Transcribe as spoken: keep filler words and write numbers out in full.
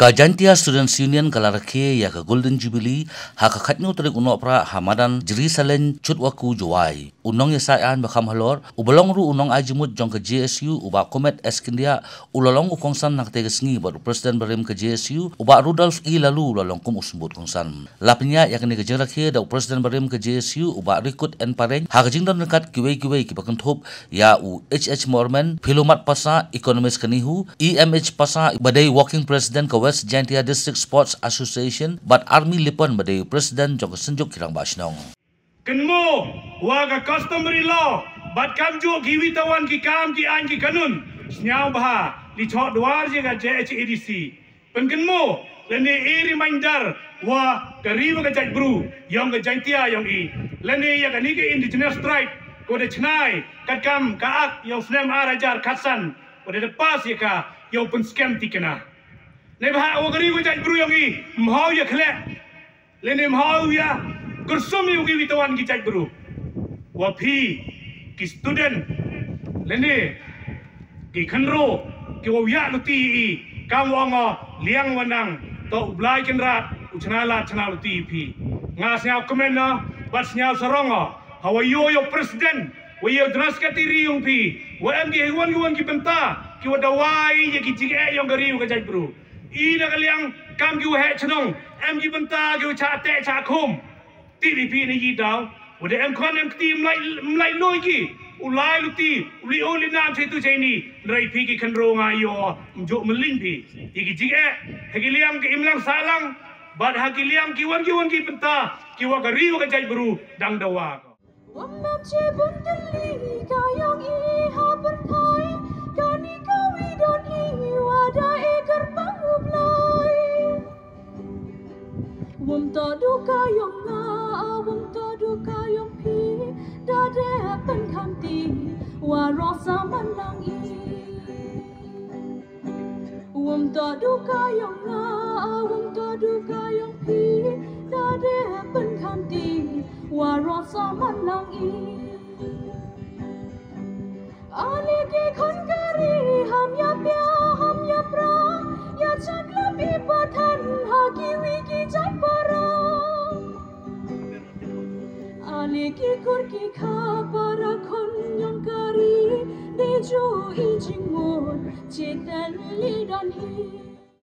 Ka Jaintia Students Union ka la rakhe ïa ka Golden Jubilee ha ka khatnyo tarik u Nohprah ha madan Jri Salen Chutwakhu Jowai. U nongïasaid aiñ ba kham halor, uba long ruh u nongai jingmut jong ka J S U, u Bah Komet S Kyndiah, u la long u kongsan na katei ka sngi bad u President barim ka J S U, u Bah Rudolf E Laloo, u la long kum u symbud kongsan. La pynïaid ïa kane ka jingrakhe da u President barim ka J S U, u Bah Rikut N Pareng, ha ka jingdon ryngkat kiwei kiwei kiba kynthup ïa u H H Mormen, Philomat Passah, Economist ka NEHU, E M H Passah, ba dei Working President ka West Jaintia District Sports Association, bad Army Lipon, ba dei President jong ka Synjuk ki Rangbah Shnong. Kynmaw wa ka customary law bad kamjooh kiwei tawan ki kam ki aiñ ki kanun, sngewbha leit thoh dwar ïa ka J H A D C. Pynkynmaw lane e reminder wa ka ri wa ka jaitbru yong ka Jaintia yong i, lane ïa kane ka Indigenous Tribe, ko da chnai katkam ka Act yong snem ar hajar khatsan, ko da pass ïa ka, ïa u pynskhem thikna. Neibhah wa ka ri wa ka jaitbru yong i ym haw ïa khleh lane ym haw ïa kyrsum ïa kiwei tawan ki jaitbru. Wa phi ki student lane ki khynroo kiwa ïa luti ïa i, kam wa ong o, liang wa nang, to u Blai Kynrad u chna lad chna luti ïa phi. Nga sngewkmen o bad sngewsarong o ha wa ïoh ïa u President, wa ïoh u General Secretary yong phi, wa em ki kiwon kiwon ki bynta kiwa dawa ïa ki jingeh yong ka ri wa ka jaitbru. I na ka liang kam kiwa heh chnong, em ki bynta kiwa chah teh chah khum. Tip ïa phi na i daw, wa da em khon em kti, ym lait, ym lait loi ki, u lai luti, u li u li nam chaitu chaini, hynrei phi ki khynroo nga ïoh ym jooh mylliñ phi ïa ki jingeh ha ki liang ki imlang sahlang bad ha ki liang kiwon kiwon ki bynta kiwa ka ri wa ka jaitbru dang dawa ko. Wam bam che bun tylli ka yong i ha pyrthai, kani kawi don i wa da e kyrpang u Blai. Wam to du ka yong nga, wam to du ka yong phi, da de pynkhanti wa rosa manang i. Wam to du ka yong nga, wam to du ka yong phi, da de pynkhanti wa rosa manang i. Ani ki khon ka ri ham ïa pia ham ïa pra, ïa chaklap i pathan ha kiwi ki jait para. Ani ki kur ki kha para khon yong ka ri, de ju i jingmut chitan li don hi.